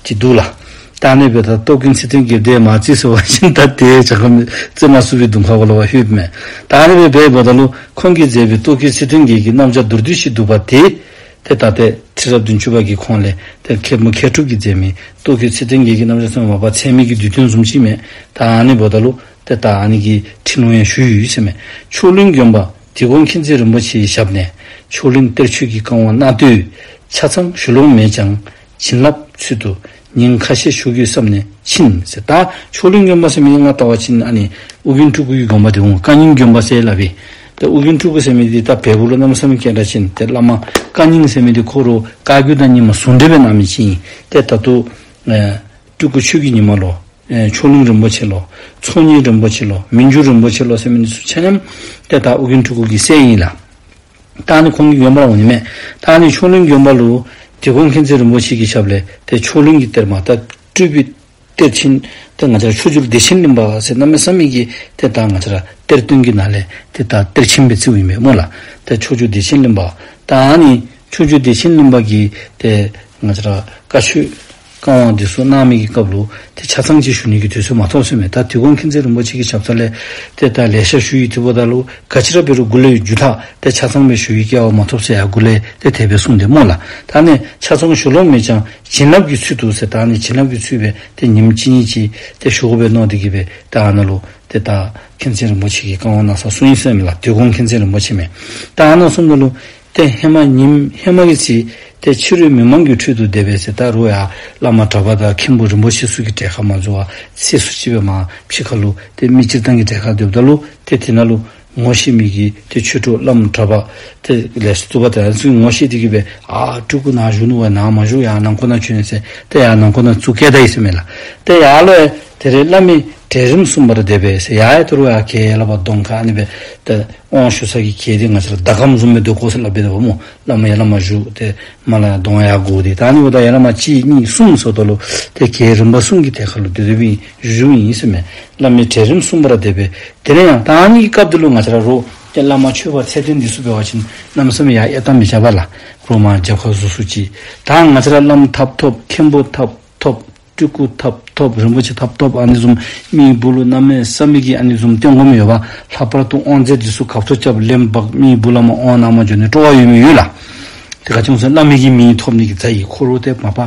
ཅིག་འདུག་ལགས། ད་ཨ་ནི་སྦེ་ད་རྟོག་གེའི་ཚིག་དོན་བརྒྱད་དེ་མ་བརྩི་ཟེར་བ་ཅིན་ད་དེ་བྱ་དགའ་མི་བརྩི་མ་ཚུགས་པའི་གདོང་ཁ་བ་ལ་བ་ལྷོདཔ་མས། ད་ཨ་ནི་སྦེ་འབདཝ་ད་ལུ་ཁོང་གིས་མཛད་པའི་རྟོག་གེའི་ཚིག་དོན་བརྒྱད་ཀྱི་རྣམ་གཞག་མདོར་བསྡུས་ཤིག་འདུག་པ་དེ། ཏེ་ད་ཏེ་ཁྲི་རབས་བདུན་ཅུ་པ་གིས་ཁོང་ལས་ཏེ་མཁན་པོ་མཁས་གྲུབ་ཀྱིས་མཛད་མི་རྟོག་གེའི་ཚིག་དོན་བརྒྱད་ཀྱི་རྣམ་གཞག་ཟེར་མ་པ་ཚད་མའི་གི་བསྡུས་དོན་བཟུམ་ཅིག་མས། ད་ཨ་ནི་འབདཝ་ད་ལུ་ཏེ་ད་ཨ་ནི་གི་ཁྲིད་ལུང་ཡང་ཞུ་ཡི་ཟེར་མས། མཆོག་གླིང་དགོན་པ་དིལ་མགོ་མཁྱེན་བརྩེ་རིན་པོ་ཆེའི་ཞབས་ནས་མཆོག་གླིང་གཏེར་ཆོས་ཀྱི་བཀའ་དབང་གནང་དུས། ཆ་ཚང་ཞུ་ལོང་མེད་ཀྱང་བྱིན་རླབས་ཚུལ་དུ་ཉིན་ཁ་ཤས་བཞུགས་དགོས་བསམ་ནས་ཕྱིན་ཟེར། ད་མཆོག་གླིང་དགོན་པ་ཟེར་མི་ང་བལྟ་བ་ཅིན་ཨ་ནི་ཨོ་རྒྱན་སྤྲུལ་སྐུ་གི་དགོན་པ་དེ་འོང་། བཀའ་རྙིང་དགོན་པ་ཟེར་སླབ་ཨིན། ཏེ་ཨོ་རྒྱན་སྤྲུལ་སྐུ་ཟེར་མི་འདི་ད་བལ་པོ་ལུ་གནམ་མེད་ས་མེད་སྐད་གྲགས་ཅན། ཏེ་བླ་མ་བཀའ་རྙིང་ཟེར་མི་འདི་ཁོ་ར་བཀའ་བརྒྱུད་དང་རྙིང་མ་ཟུང་འབྲེལ་སྦེ་གནང་མི་ཅིག་ཨིན། ཏེ་ད་ལྟོ་ཨེ་སྤྲུལ་སྐུ་ཆོས་ཀྱི་ཉི་མ་ལོ། ཨེ་མཆོག་གླིང་རིན་པོ་ཆེ་ལོ། ཚོགས་གཉིས་རིན་པོ་ཆེ་ལོ། མི་འགྱུར་རིན་པོ་ཆེ་ལོ་ཟེར་མི་འདི་ཚུ་ཆ་མཉམ་ཏེ་ད་ཨོ་རྒྱན་སྤྲུལ་སྐུ་གི་སྲས་ཨིན་ལགས། ད་ཨ་ནི་ཁོང་གི་དགོན་པ་ར་འོང་ནི་མས། ད་ཨ་ནི་མཆོག་གླིང་དགོན་པ་ལུ་དིལ་མགོ་མཁྱེན་བརྩེ་རིན་པོ་ཆེ་གི་ཞབས་ལས་ཏེ་མཆོག་གླིང་གི་གཏེར་མ་ད་སྤྲུལ་པའི་གཏེར་ཆེན་ཏེ་ང་བཅས་ར་མཆོག་གྱུར་བདེ་ཆེན་གླིང་པ་ཟེར་གནམ་མེད་ས་མེད་ཀྱི་ཏེ་ད་ང་བཅས་ར་གཏེར་སྟོན་གྱི་ནང་ལས་ཏེ་ད་གཏེར་ཆེན་སྦེ་བརྩིཝ་ཨིན་པས་སྨོ་ལགས། ཏེ་མཆོག་གྱུར་བདེ་ཆེན་གླིང་པ། ད་ཨ་ནི་མཆོག་གྱུར་བདེ་ཆེན་གླིང་པ་གིས་ཏེ་ང་བཅས་ར་བཀའ་ཆོས་བཀའ་དབང་འདི་ཚུ་གནང་མི་གི་སྐབས་ལུ་ཏེ་ཆ་ཚང་ཅིག་ཞུ་ནི་གི་དུས་ཚོད་མ་ཐོབ་ཟེར་མས། ད་དིལ་མགོ་མཁྱེན་བརྩེ་རིན་པོ་ཆེ་གི་ཞབས་ས་ལས་ཏེ་ད་ལེ་ཤ་ཞུ་ཡི། དེ་འབདཝ་ད་ལུ་ག་ཅི་ར་འབད་རུང་འགོ་ལས་རྒྱུ་ད་ཏེ་ཆ་ཚང་སྦེ་ཞུ་ནི་གི་སྐལ་བ་མ་ཐོབ་ཟེར་ཡར་འགོ་ལས་ཏེ་དེ་སྦེ་གསུངས་ཏེ་སྨོ་ལགས། ད་ཨ་ནི་ཆ་ཚང་ཞུ་ལོང་མེད་ཀྱང་བྱིན་རླབས་ཀྱི་ཚུལ་དུ་ཟེར། ད་ཨ་ནི་བྱིན་རླབས་ཀྱི་ཚུལ་སྦེ་ཏེ་ཉིནམ་གཅིག་གཉིས་ཅིག་ཏེ་ཞུ་དགོ་པས་མནོ་སྟེ་གིས་སྦེ་ད་ཨ་ནཱ་ལུ་ཏེ་ད་མཁན་ཆེན་རིན་པོ་ཆེ་གིས་བཀའ་དབང་གནང་ས་སོང་ཡི་ཟེར་མས་ལགས། དིལ་མགོ་མཁྱེན་བརྩེ་རིན་པོ་ཆེ་མས། ད་ཨ་ནཱ་སོངམ་ད་ལུ་ཏེ་ཧེ་མ་ཉིནམ་ཧེ་མ་གི་ཚེ་ཏེ་ཕྱི་རོལ་མི་མང་གི་ཁྲོད་དུ་བསྡད་པས་ཟེར། ད་རུང་ཡར་བླ་མ་གྲྭ་པ་དང་མཁན་པོ་རིན་པོ་ཆེ་ཚུ་གི་གྲལ་ཁར་མ་འཛུལ་བར་ཚེས་སུ་ཅིག་སྦེ་མར་ཕྱི་ཁ་ལུ་ཏེ་མི་སྤྱིར་བཏང་གི་གྲལ་ཁར་སྡོདཔ་ད་ལུ་ཏེ་དེ་ནང་ལུ་ངོ་ཤེས་མི་གི་ཏེ་ཆོས་གྲོགས་བླམ་གྲྭ་པ་ཏེ་ལེ་ཤ་འདུག་པ། ད་ཡང་ཚུ་ངོ་ཤེས་ཏེ་གིས་སྦེ་ཨ་སྤྲུལ་སྐུ་ནཱ་བཞུགས་ནུག་པ། ནཱ་མ་བཞུགས་ཡར་ནང་ཁོག་ནང་བྱོན་ཟེར་ཏེ་ཡར་ནང་ཁོག་ནང་ཚུར་བསྐྱལ་ད་ཡི་ཟེར་མས་ལགས། ཏེ་ཡར་ལུ་ཡང་ཏེ་རེ་བླ་མའི་གྲལ་རིམ་གསུམ་པར་བསྡད་པས་ཟེར། ཡར་ཡང་ད་རུང་ཡར་གྱལ་ཡར་ལས་ཕར་གདོང་ཁར་ཨ་ནི་སྦེ་ཏེ་དབང་ཞུ་ས་གི་གྱལ་འདི་ང་བཅས་ར་ཟླ་གམ་བཟུམ་སྦེ་སྡོད་དགོ་ཟེར་སླབ་སྦེ་འདུག་པ་སྨོ། བླ་མ་ཡར་ལས་མར་བཞུགས་ཏེ་མར་ལས་གདོང་ཡར་སྒོར་ཏེ། ད་ཨ་ནི་འབདཝ་ད་ཡར་ལས་མར་གཅིག་གཉིས་གསུམ་ཟེརཝ་ད་ལུ་ཏེ་གྱལ་རིམ་པ་གསུམ་གྱི་ཐད་ཁར་ལུ་སྡོད་སྡོདཔ་ཨིན་བཞུགས་ཨིན་ཟེར་མས། བླ་མའི་གྲལ་རིམ་གསུམ་པར་བསྡད་པས། དེ་ལས་ཡང་ད་ཨ་ནི་གི་སྐབས་འདི་ལུ་ང་བཅས་ར་རུང་ཏེ་བླ་མ་ཆོས་པ་ཚད་ལྡན་འདི་ཚུ་འབད་བ་ཅིན་གནམ་མེད་ས་མེད་ཡར་ཡལ་བཏང་མི་བྱ་བ་ལགས། རུང་མར་རྒྱབ་ཁར་བཟོ་ཚུགས་ཅི། ད་ང་བཅས་ར་བླམ་ཐབ་ཐོབ་མཁན་པོ་ཐབ་ཐོབ་སྤྲུལ་སྐུ་ཐབ་ཐོབ་རིན་པོ་ཆེ་ཐབ་ཐོབ་ཨ་ནི་བཟུམ་མི་སྦུག་ལུ་གནམ་མེད་ས་མེད་ཀྱི་ཨ་ནི་བཟུམ་བསྟེན་དགོ་མི་ཡོད་པ། ལྷག་པར་དུ་དབང་རྫས་འདི་ཚུ་གབ་ཐོབ་རྐྱབ་ལེན་འབག་མི་སྦུག་ལས་མར་དབང་གནང་མར་འགྱོ་ནི་སྤྲོ་བ་ཡོད་མི་ཡོད་ལགས། ཏེ་ག་ཅི་སྨོ་ཟེར་བླ་མའི་གི་མིང་ཐོབ་ནི་གི་མཛའ་ཡི། ཁོ་ར་ཏེ་མ་པ་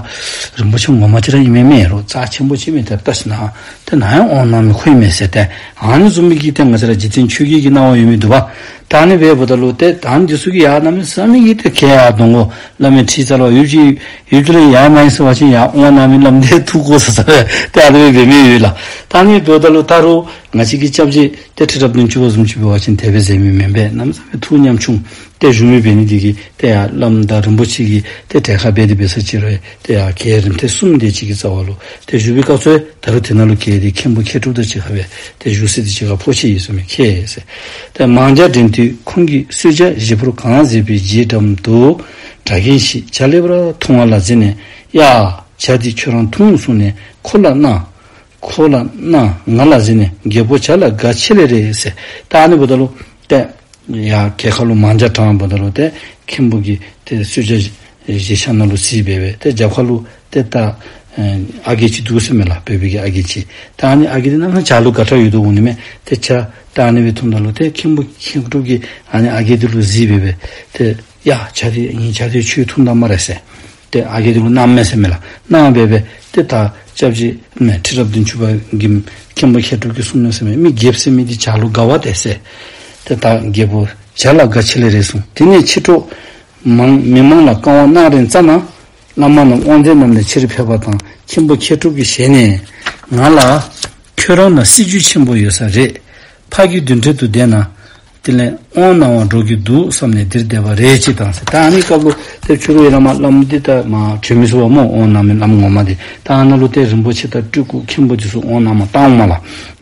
རིན་པོ་ཆེ་ངོ་མ་ཅིག་ར་ཨིན་མས་མེན་རུང་རྩ་ཆེན་པོ་ཅིག་མས། ཏེ་བལྟ་ཞིན་ན་ཏེ་ནཱ་ཡང་དབང་གནང་མི་ཁོ་ཨིན་མས་ཟེར་ཏེ་ཨ་ནི་བཟུམ་མའི་གི་ཏེ་ང་བཅས་ར་འཇིག་རྟེན་ཆོས་བརྒྱད་ཀྱི་སྣང་བ་ཡོད་མི་འདུག་པ། ད་ཨ་ནི་འབདཝ་ད་ལུ་ཏེ་ད་ཨ་ནི་འདི་ཚུ་གིས་ཡར་གནམ་མེད་ས་མེད་ཀྱི་ཏེ་གྱལ་ཡར་གདོང་ཁར་བླ་མའི་ཁྲི་རྩ་ལུ་ཡོད་ཅི་ཡོད་ཅི་ར་ཡར་མ་ཡར་ཟེར་བ་ཅིན་ཡར་དབང་གནང་མི་བླམ་འདི་ཐུགས་དགོ་ས་ས་ར་ཏེ་ཨ་ནི་སྦེ་འབད་མི་ཡོད་ལགས། ད་ཨ་ནི་འབདཝ་ད་ལུ་ད་རུང་ང་བཅས་ཀྱི་སྐྱབས་རྗེ་ཏེ་ཁྲི་རབས་བདུན་ཅུ་པ་བཟུམ་ཅིག་འབད་བ་ཅིན་དེ་སྦེ་མཛད་མི་མེན་པས། གནམ་མེད་ས་མེད་ཐུགས་ཉམ་ཆུང་ཏེ་བཞུགས་མི་འབད་ནི་འདི་གིས་ཏེ་ཡར་བླམ་དང་རིན་པོ་ཆེ་གི་ཏེ་གྲལ་ཁར་འབད་དེ་འབད་ས་ཅིག་རུང་ཏེ་ཡར་གྱལ་རིམ་ཐེངས་གསུམ་དེ་ཅིག་གི་རྩ་བ་ལུ་ཏེ་བཞུགས་པའི་སྐབས་སུ་ད་རུང་དེ་ནང་ལུ་གྱལ་འདི་མཁན་པོ་མཁས་གྲུབ་དང་གཅིག་ཁར་སྦེ་ཏེ་བཞུགས་ས་འདི་གཅིག་ཁར་ཕོག་ཅི་ཨིན་ཟེར་མས། ཁྱེད་ཟེར། ཏེ་མང་ཇ་འདྲེན་དུས་ཁོང་གིས་གསོལ་ཇ་བཞེས་པར་གང་མཛད་པའི་རྗེས་འགྲམ་དུ་གྲྭ་རྒན་ཞིག་ཇ་ལེགས་པར་འཐུང་བ་ལ་གཟིགས་ནས། ཡ་ཇ་འདི་ཁྱོད་རང་འཐུང་གསུངས་ནས་ཁོ་ལ་གནང་། ཁོ་ལ་གནང་། ང་ལ་གཟིགས་ནས་རྒྱལ་པོ་ཇ་ལ་དགའ་ཆེ་ལེ་རེད་ཟེར། ད་ཨ་ནི་འབདཝ་ད་ལུ་ཏེ་ཡར་གྱལ་ཁ་ལུ་མང་ཇ་དྲངམ་ད་ལུ་ཏེ་མཁན་པོ་གིས་ཏེ་གསོལ་ཇ་བཞེས་ས་ནང་ལུ་གཟིགས་སྦེ་སྦེ་ཏེ་རྒྱབ་ཁ་ལུ་ཏེ་ད་ཨ་རྒས་ཅིག་འདུག་ཟེར་མས་ལགས། བོད་པའི་གི་ཨ་རྒས་ཅིག། ད་ཨ་ནི་ཨ་རྒས་འདི་གནམ་མེད་ས་མེད་ཇ་ལུ་དགའ་དྲགས་ཡོད་དོ་འོང་ནི་མས། ཏེ་ཇ་ད་ཨ་ནི་སྦེ་འཐུངམ་ད་ལུ་ཏེ་མཁན་པོ་མཁས་གྲུབ་ཀྱིས་ཨ་ནི་ཨ་རྒས་འདི་ལུ་གཟིགས་སྦེ་སྦེ་ཏེ་ཡ་ཇ་འདི་ངེའི་ཇ་འདི་ཁྱོད་འཐུང་ད་སྨ་རེ་ཟེར། ཏེ་ཨ་རྒས་འདི་ལུ་གནངམ་མས་ཟེར་མས་ལགས། གནང་སྦེ་སྦེ་ཏེ་ད་ སྐྱབས་རྗེ་ནས་ཁྲི་རབས་བདུན་ཅུ་པ་གིས་མཁན་པོ་མཁས་གྲུབ་ཀྱིས་གསུངས་ནུག་ཟེར་མས། མི་རྒྱལཔོ་ཟེར་མི་འདི་ཇ་ལུ་དགའ་བ་སྟེ་ཟེར། ཏེ་ད་རྒྱལ་པོ་ཇ་ལ་དགའ་ཆེ་ལེ་རེ་གསུངས། དེ་ནས་ཕྱི་དྲོ་མང་མི་མང་ལ་བཀའ་དབང་གནང་རན་ཙ་ན། བླ་མ་རྣམས་དབང་རྫས་རྣམས་ལས་ཕྱིར་ཕེབས་པ་དང་། མཁན་པོ་མཁས་གྲུབ་ཀྱི་ཞལ་ནས། ང་ལ་ཁྱོད་རང་ན་སྲིད་ཇུས་ཆེན་པོ་ཡོད་ས་རེད། ཕ་གི་མདུན་གྲལ་དུ་བསྡད་ན། དེ་ལས་དབང་གནང་བར་འགྲོ་གི་འདུག་བསམ་ནས་འདིར་བསྡད་པ་རེད་ཅེས་དང་ཟེར། ད་ཨ་ནི་སྐབས་ལུ་ཏེ་ཕྱི་རུ་ཡ་བླ་མ་བླམ་འདི་ད་མ་བྱོན་མི་ཚུགས་པ་སྨོ། དབང་གནང་མི་བླམ་ངོ་མ་འདི། ད་ཨ་ནཱ་ལུ་ཏེ་རིན་པོ་ཆེ་དང་སྤྲུལ་སྐུ་མཁན་པོ་འདི་ཚུ་དབང་གནང་མ་བཏང་མ་ལ།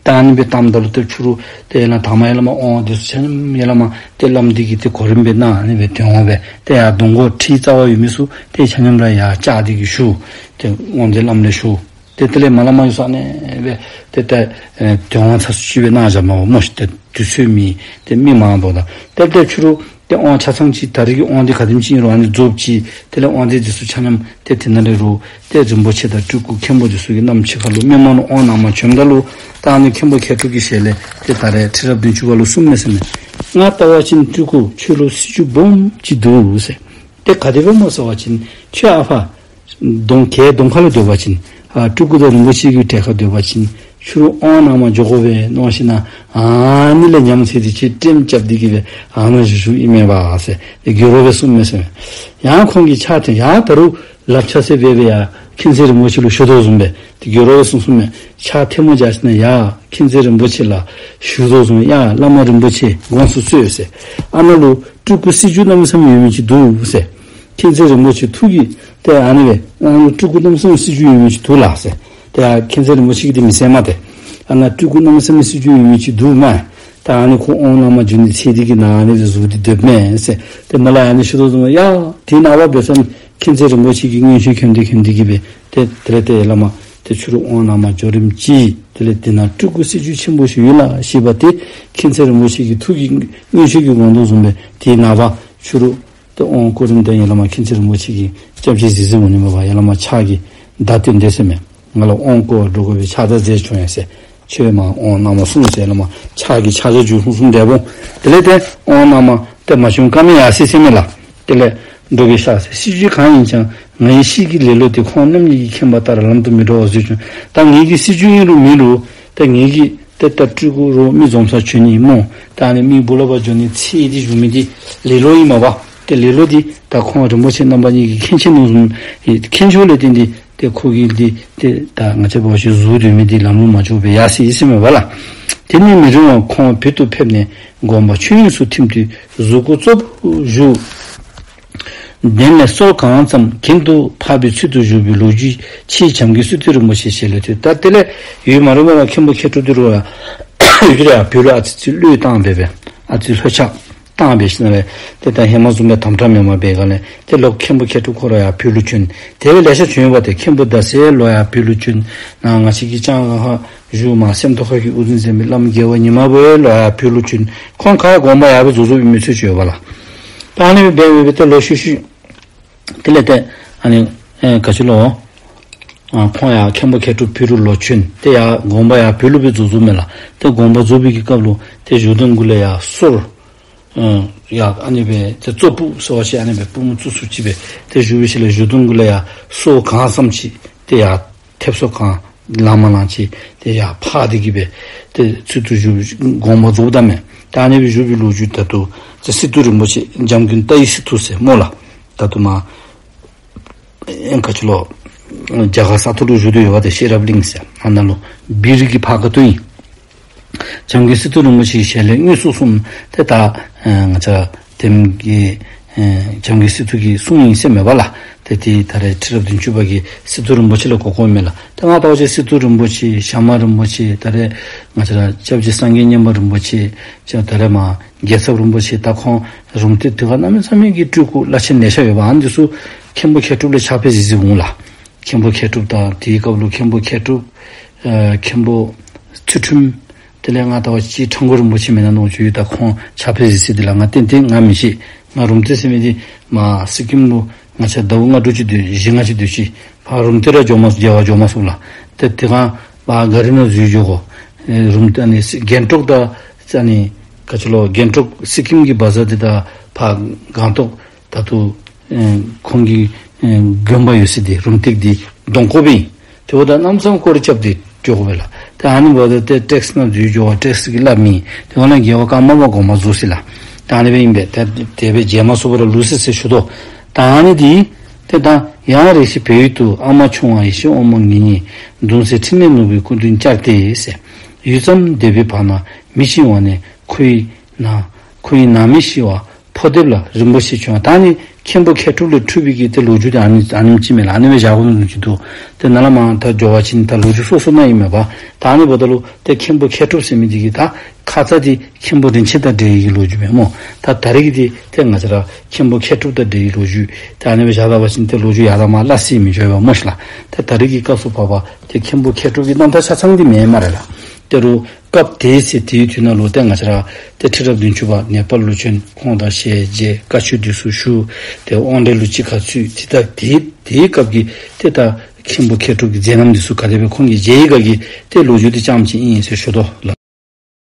ད་ཨ་ནི་སྦེ་བཏངམ་ད་ལུ་ཏེ་ཕྱི་རུ་ཏེ་ཡ་བླ་མ་དང་པ་ཡ་བླ་མ་དབང་འདི་ཚུ་ཆ་མཉམ་ཡ་བླ་མ་ཏེ་བླམ་འདི་གིས་ཏེ་གོ་རིམ་སྦེ་གནང་ཨ་ནི་སྦེ་དོན་དབང་སྦེ་ཏེ་ཡ་གདོང་གོ་ཁྲི་རྩ་བ་ཡོད་མི་ཚུ་ཏེ་ཆ་མཉམ་ར་ཡ་བཅར་ཏེ་གི་ཞུ། ཏེ་དབང་འདི་བླམ་ལས་ཞུ། ཏེ་དེ་ལས་མ་བླ་མ་ཡོད་ས་ཨ་ནི་སྦེ་ཏེ་ཏེ་ཨེ་དོན་དབང་ཚར་སུ་ཅིག་སྦེ་གནང་བཞག་མ་པ་སྨོ་ཤིག། ཏེ་དུས་ཚོད་མེད། ཏེ་མི་མང་པོ་དང་ཏེ་ཏེ་ཕྱི་རུ་ཏེ་དབང་ཆ་ཚང་ཅིག་ད་རེས་ཀྱི་དབང་འདི་ག་དེམ་ཅིག་ཨིན་རུང་ཨ་ནི་རྫོགསཔ་ཅིག། དེ་ལས་དབང་འདི་འདི་ཚུ་ཆ་མཉམ་ཏེ་དེ་ནང་ལས་རུང་ཏེ་རིན་པོ་ཆེ་དང་སྤྲུལ་སྐུ་མཁན་པོ་འདི་ཚུ་གིས་གནམ་ཕྱེད་ཀ་ལུ་མི་མང་ལུ་དབང་གནང་མ་བྱོནམ་ད་ལུ། ད་ཨ་ནི་མཁན་པོ་མཁས་གྲུབ་ཀྱི་ཞལ་ལས་ཏེ་ད་རེས་ཁྲི་རབས་བདུན་ཅུ་པ་ལུ་གསུངས་མས་ཟེར་མས། ང་ལྟ་བ་ཅིན་སྤྲུལ་སྐུ་ཁྱོད་ལུ་སྲིད་ཇུས་སྦོམ་ཅིག་འདུག་ཟེར། ཏེ་ག་དེ་སྦེ་སྨོ་ཟེར་བ་ཅིན་ཁྱོད་ཨ་ཕ་གདོང་གི་གདོང་ཁ་ལུ་སྡོད་པ་ཅིན་ཨ་སྤྲུལ་སྐུ་དང་རིན་པོ་ཆེ་གི་གྲལ་ཁར་སྡོད་པ་ཅིན་ཕྱི་རུ་དབང་གནང་མ་འགྱོ་དགོ་པས་མནོ་ཞིན་ན་ཨ་ནི་ལས་ཉམས་ཚད་དེ་ཅིག་ཀྲེམ་རྐྱབ་སྟེ་གི་སྦེ་ཨ་ནཱ་བཞུགས་བཞུགསཔ་ཨིན་མས་པ་ཟེར་ཏེ་དགོད་བྲ་སྦེ་གསུངས་མས་ཟེར་མས། ཡང་ཁོང་གིས་ཕྱག་འཐེན་ཡང་ད་རུང་ལགཔ་འཕྱར་ས་སྦེ་སྦེ་ཡ་མཁྱེན་བརྩེ་རིན་པོ་ཆེ་ལུ་ཞུ་དོ་བཟུམ་སྦེ་ཏེ་དགོད་བྲ་སྦེ་གསུངས་གསུངས་མས། ཕྱག་ཐལ་མོ་སྦྱར་ཞིན་ན་ཡ་མཁྱེན་བརྩེ་རིན་པོ་ཆེ་ལ་ཞུ་དོ་བཟུམ་སྦེ་ཡ་བླ་མ་རིན་པོ་ཆེ་དགོངས་སུ་གསོལ་ཟེར། ཨ་ནཱ་ལུ་སྤྲུལ་སྐུ་སྲིད་ཇུས་གནམ་མེད་ས་མེད་ཡོད་མི་ཅིག་འདུག་ཟེར། མཁྱེན་བརྩེ་རིན་པོ་ཆེ་ཐུགས་ཀྱིས་ཏེ་ཨ་ནི་སྦེ་ཨ་ནཱ་སྤྲུལ་སྐུ་གནམ་མེད་ས་མེད་སྲིད་ཇུས་ཡོད་མི་ཅིག་འདུག་ལགས་ཟེར། ཏེ་ཡ་མཁྱེན་བརྩེ་རིན་པོ་ཆེ་གིས་འདི་མི་གསན་མས་ཏེ། ཨ་ནཱ་སྤྲུལ་སྐུ་གནམ་མེད་ས་མེད་སྲིད་ཇུས་ཡོད་མི་ཅིག་འདུག་མས། ད་ཨ་ནི་ཁོ་དབང་གནང་མ་འགྱོ་ནི་ཚེ་འདི་གི་ནང་ཨ་ནི་སྦེ་བཞུགས་ཏེ་སྡོདཔ་མས་ཟེར། ཏེ་ནཱ་ལས་ཨ་ནི་ཞུ་དོ་བཟུམ་ཡ་དེ་ནངས་པ་འབད་ས་ན་མཁྱེན་བརྩེ་རིན་པོ་ཆེ་གིས་མངོན་ཤེས་མཁྱེན་ཏེ་མཁྱེན་ཏེ་གི་སྦེ་ཏེ་དེ་ལས་ཏེ་བླ་མ་ཏེ་ཕྱི་རུ་དབང་གནང་མ་འགྱོ་རིམ་ཅིག་དེ་ལས་དེ་ནང་སྤྲུལ་སྐུ་སྲིད་ཇུས་ཆེན་པོ་ཞིག་ཡོད་ལགས་ཞེས་པ་དེ་མཁྱེན་བརྩེ་རིན་པོ་ཆེ་གི་ཐུགས་ཀྱི་མངོན་ཤེས་ཀྱིས་དགོངས་དོ་བཟུམ་སྦེ་དེ་ནངས་པ་ཕྱི་རུ་ཏེ་དབང་བསྐུར་རིམ་དེ་ཡ་བླ་མ་མཁྱེན་བརྩེ་རིན་པོ་ཆེ་གིས་སྐྱབས་རྗེ་གཟིགས་གཟིགསཔ་འོང་ནི་མས་པ། ཡ་བླ་མ་ཕྱག་གིས་བརྡ་སྟོན་དེ་ཟེར་མས། ང་ལུ་དབང་བསྐུར་བར་འགྲོ་དགོ་པའི་ཕྱག་བརྡ་མཛད་བྱུང་ཡ་ཟེར། ཁྱོད་མར་དབང་གནང་མ་གསུངས་ཟེར་བླ་མ་ཕྱག་གིས་ཕྱག་བརྡ་བརྒྱུད་གསུངས་གསུངསམ་འབདཝ་ད་དེ་ལས་ཏེ་དབང་གནང་མ་ཏེ་མ་བྱོན་ཀ་མེད་ཡར་སོ་ཡི་ཟེར་མས་ལགས། དེ་ལས་འགྲོ་གི་ཤར་ཟེར། སྲིད་ཇུས་གང་ཡིན་ཀྱང་ངའི་སྲིད་ཀྱི་ལེ་ལོ་དེ་ཁོང་རྣམ་གཉིས་ཀྱིས་མཁྱེན་པ་ལྟར་ལམ་དུ་མི་འགྲོ་བར་བཟོས་བྱུང་། ད་ངེ་གི་སྲིད་ཇུས་ཨིན་རུང་མེན་རུང་ད་ངེ་གི་ཏེ་ད་སྤྲུལ་སྐུ་རོགས་མི་འཛོམས་ས་བྱོན་ནི་སྨོ། ད་ཨ་ནི་མི་སྦོ་ལོགས་པར་འགྱོ་ནི་ཚེ་འདི་བཞུགས་མི་འདི་ལེ་ལོ་ཨིན་མས་པ། ཏེ་ལེ་ལོ་འདི་ད་ཁོང་རིན་པོ་ཆེ་རྣམ་པ་གཉིས་ཀྱིས་མཁྱེན་ཆེ་ནུག་གསུངས། མཁྱེན་ཆེཝ་ལས་བརྟེན་ཏེ་ཏེ་ཁོ་གིས་འདི་ཏེ་ད་ང་བཅས་འབད་བ་ཅིན་བཞུགས་སྡོད་མི་འདི་ལམ་ལུ་མ་འགྱོ་བར་ཡར་སོ་ཡི་ཟེར་མས་པ་ལགས། དེ་ནི་མི་རིང་བར་ཁོང་བོད་དུ་ཕེབས་ནས་དགོངས་པ་ཆོས་དབྱིངས་སུ་ཐིམ་དུས་གཟུགས་སྐུ་གཙོ་བོར་བཞུགས། གདན་ལས་སོར་གང་ཙམ་གྱེན་དུ་འཕགས་པའི་ཚུལ་དུ་བཞུགས་པའི་ལོ་རྒྱུས་ཆེས་བྱམས་མགོན་སི་ཏུ་རིན་པོ་ཆེའི་ཞལ་ལས་ཐོས། ད་དེ་ལས་ཡུན་མ་རིངམ་ལུ་མཁན་པོ་མཁས་གྲུབ་འདི་རུང་ཡ་ཡུལ་ལུ་ཡ་བོད་ལུ་ཨ་ཙི་ཙི་བློས་བཏང་སྦེ་སྦེ་ཨ་ཙི་ལྷོད་ཆགས་བཏང་སྦེ་ཞིནམ་ལས་ཏེ་ད་ཧེ་མ་བཟུམ་སྦེ་དམ་དྲག་མེན་པར་འབད་ག་ལས་ཏེ་ལོག་མཁན་པོ་མཁས་གྲུབ་ཁོ་ར་ཡ་བོད་ལུ་བྱོན། དེ་སྦེ་ལེ་ཤ་བྱོན་ཡོདཔ་ཏེ་མཁན་པོ་ཟླ་ཟེར་ལོག་ཡ་བོད་ལུ་བྱོན། ནཱ་ང་བཅས་ཀྱི་ལྕང་སྒང་ཁར་བཞུགས་མར་སེམས་རྟོགས་ཁ་གི་དབུ་འཛིན་ཟེར་མི་བླམ་རྒྱལ་བ་ཉི་མ་བོ་ལོག་ཡ་བོད་ལུ་བྱོན། ཁོང་ག་ཡང་དགོངས་པ་ཡར་སྦེ་རྫོགས་རྫོགསཔ་ཨིན་མི་ཚུ་ཅིག་ཡོད་པ་ལགས། ད་ཨ་ནི་སྦེ་འབད་འབད་སྦེ་ཏེ་ལོག་ཤུལ་ཤུལ་དེ་ལས་ཏེ་ཨ་ནི་ཨེ་ག་ཅི་ལོ་ཨ་ཁོང་ཡང་མཁན་པོ་མཁས་གྲུབ་བོད་ལུ་ལོག་བྱོན། ཏེ་ཡར་དགོངས་པ་ཡར་བོད་ལུ་སྦེ་རྫོགས་རྫོགསཔ་མས་ལགས། ཏེ་དགོངས་པ་རྫོགས་པའི་གི་སྐབས་ལུ་ཏེ་བཞུགས་གདན་གུ་ལས་ཡར་སོར་ཨ་ཡར་ཨ་ནི་སྦེ་ཏེ་གཙོ་བོ་ཟེར་བ་ཅིན་ཨ་ནི་སྦེ་པུས་མོ་བཙུགས་བཙུགསཔ་ཅིག་སྦེ་ཏེ་བཞུགས་པའི་ཤུལ་ལས་བཞུགས་གདན་གུ་ལས་ཡར་སོར་གང་ཙམ་ཅིག་ཏེ་ཡར་ཐེབས་སོར་གང་ལང་མ་ལང་ཅིག་ཏེ་ཡར་འཕགས་ཏེ་གི་སྦེ་ཏེ་ཚུལ་དུ་བཞུགས་དགོངས་པ་རྫོགསཔ་ད་མས། ད་ཨ་ནི་སྦེ་བཞུགས་པའི་ལོ་རྒྱུས་ད་ལྟོ་ཏེ་སི་ཏུ་རིན་པོ་ཆེ་འཇམ་མགོན་ཏཱའི་སི་ཏུ་ཟེར་སྨོ་ལགས། ད་ལྟོ་མར་ཨེ་ག་ཅི་ལོ་རྒྱ་གར་ས་ཐོག་ལུ་བཞུགས་ཏེ་ཡོད་པ་ཏེ་ཤེས་རབ་གླིང་ཟེར་ཨ་ནཱ་ལུ་སྦིར་གྱི་ཕར་ཁ་ཐུག་ཨིན། འཇམ་མགོན་སི་ཏུ་རིན་པོ་ཆེའི་ཞལ་ལས་དངོས་སུ་གསུངས། ཏེ་ད་ཨེ་ང་བཅས་དེམ་གྱི་ཨེ་འཇམ་མགོན་སི་ཏུ་གི་གསུང་ཨིན་ཟེར་མས་པ་ལགས། ཏེ་དེ་ད་རེས་ཁྲི་རབས་བདུན་ཅུ་པ་གིས་སི་ཏུ་རིན་པོ་ཆེ་ལུ་གོ་གོཝ་མས་ལགས། ཏེ་ང་ལྟ་བ་ཅིན་སི་ཏུ་རིན་པོ་ཆེ་ཞྭ་དམར་རིན་པོ་ཆེ་ད་རེས་ང་བཅས་ར་སྐྱབས་རྗེ་སངས་རྒྱས་མཉན་པ་རིན་པོ་ཆེ་ཅིག་ད་རེས་མར་རྒྱལ་ཚབ་རིན་པོ་ཆེ་ད་ཁོང་རུམ་བཏེག་དེ་ཁར་གནམ་མེད་ས་མེད་ཀྱི་སྤྲུལ་སྐུ་བླ་ཆེན་ལེ་ཤ་ཡོད་པ་ཨ་ནི་འདི་ཚུ་མཁན་པོ་མཁས་གྲུབ་ལས་ཕྱག་དཔེ་གཟིགས་གཟིགསཔ་འོང་ལགས། མཁན་པོ་མཁས་གྲུབ་དང་དེའི་སྐབས་ལུ་མཁན་པོ་མཁས་གྲུབ་ཨེ་མཁན་པོ་ཚུལ་ཁྲིམས་དེ་ལས་ང་ལྟ་བ་ཅིན་ཁྲ་འགུ་རིན་པོ་ཆེ་མེན་ན་མནོ་བྱུང་ཡོད། ད་ཁོང་ཕྱག་དཔེ་གཟིགས་ས་འདི་ལགས་ང་ཏན་ཏན་ང་མི་ཤེས། ང་རུམ་བཏེག་ཟེར་མི་འདི་མར་སི་ཀིམ་ལུ་ང་བཅས་ཟླཝ་ལྔ་དྲུག་ཅིག་སྡོད་བཞི་ལྔ་ཅིག་སྡོད་ཅི། ཕར་རུམ་བཏེག་ར་འགྱོ་མ་མཇལ་བར་འགྱོ་མ་ཚུགས་ལགས། ཏེ་དེ་སྒང་ཕར་གཱ་རི་ནང་འཛུལ་འགྱོ་དགོ། ཨེ་རུམ་བཏེག་ཨ་ནི་སི་གྷན་ཊོག་དང་ཨ་ནི་ག་ཅི་ལོ་གྷན་ཊོག་སི་ཀིམ་གྱི་བ་ཛར་འདི་དང་ཕར་སྒང་ཏོག་ད་ལྟོ་ཨེ་ཁོང་གི་ཨེ་དགོན་པ་ཡོད་ས་འདི་རུམ་བཏེག་འདི་གདོང་ཁོག་པའི་ དེ་འབདཝ་ད་གནམ་མེད་ས་མེད་སྐོར་ར་རྐྱབ་སྟེ་འགྱོ་དགོ་པས་ལགས། ཏེ་ཨ་ནི་འབདཝ་ད་ཏེ་ཊེཀསི་ནང་འཛུལ་འགྱོ་བ་ཊེཀསི་གིས་སླབ་མི་དེ་འོ་ན་རྒྱལ་བ་ཀརྨ་པ་དགོངས་པ་རྫོགས་ཅི་ལགས། ད་ཨ་ནི་སྦེ་ཨིན་པས། ཏེ་དེ་སྦེ་མཇལ་མ་ཚུགས་པར་ལུས་ཅི་ཟེར་ཞུ་དོ། ད་ཨ་ནི་འདི་ཏེ་ད་ཡང་རེ་ཞིག་བལ་ཡུལ་དུ། ཨ་མ་ཆུང་བ་ཡེ་ཤེས་དབང་མོ་ངེད་གཉིས། གདུང་སྲས་འཕྲིན་ལས་ནོར་བུའི་སྐུ་མདུན་བཅར་ཏེ་ཟེར། ཡུད་ཙམ་བསྡད་པའི་བར་ན་མི་ཤི་བ་ནས་ཁོའི་ནང་ཁོའི་ནང་མི་ཤི་བ། ཕོ་འདེབས་ལ་རིན་པོ་ཆེ་བྱུང་བ། ད་ཨ་ནི་མཁན་པོ་མཁས་གྲུབ་ལས་འཕྲོས་པའི་གི་ཏེ་ལོ་རྒྱུས་དེ་ཨ་ནི་ཨ་ནེམ་ཅིག་མས་ལགས། ཨ་ནི་སྦེ་བཞག་དགོ་མནོ་ནི་ཅིག་འདུག། ཏེ་ནཱ་ལས་མར་ད་འགྱོ་བ་ཅིན་ད་ལོ་རྒྱུས་སོ་སོ་ནང་ཨིན་མས་པ། ད་ཨ་ནི་འབདཝ་ད་ལུ་ཏེ་མཁན་པོ་མཁས་གྲུབ་ཟེར་མི་འདི་གིས་ད་ཁ་ཙ་འདི་མཁན་པོ་རིན་ཆེན་དང་འབྲེལ་བའི་གི་ལོ་རྒྱུས་མས་སྨོ། ད་ད་རེས་ཀྱི་འདི་ཏེ་ང་བཅས་ར་མཁན་པོ་མཁས་གྲུབ་དང་འབྲེལ་བའི་ལོ་རྒྱུས་ཏེ་ཨ་ནི་སྦེ་བཞག་ད་པ་ཅིན་ཏེ་ལོ་རྒྱུས་ཡར་དང་མར་སླ་བསྲེ་མི་འགྱོ་བས་སྨོ་ཤིག་ལགས། ཏེ་ད་རེས་ཀྱི་སྐབས་སུ་བབ་པ་ཏེ་མཁན་པོ་མཁས་གྲུབ་ཀྱི་རྣམ་ཐར་ཆ་ཚང་འདི་མེན་སྨ་རེ་ལགས། ད་རུང་སྐབས་དེའི་ཚེ་དེའི་དུས་ནང་ལུ་ཏེ་ང་བཅས་ར་ཏེ་ཁྲི་རབས་བདུན་ཅུ་པ་ནེ་པཱལ་ལུ་བྱོན། ཁོང་དང་ཞལ་མཇལ། བཀའ་ཆོས་འདི་ཚུ་ཞུ། ཏེ་དབང་གྲལ་ལུ་གཅིག་ཁར་ཚུད། ཏེ་ད་དེའི་དེའི་སྐབས་ཀྱི་ཏེ་ད་མཁན་པོ་མཁས་གྲུབ་ཀྱི་མཛད་རྣམ་འདི་ཚུ་ག་དེ་སྦེ་ཁོང་གིས་མཇལ་ཡི་ག་གི་ཏེ་ལོ་རྒྱུས་འདི་ཙམ་ཅིག་ཨིན་ཟེར་ཞུ་དོ་ལགས།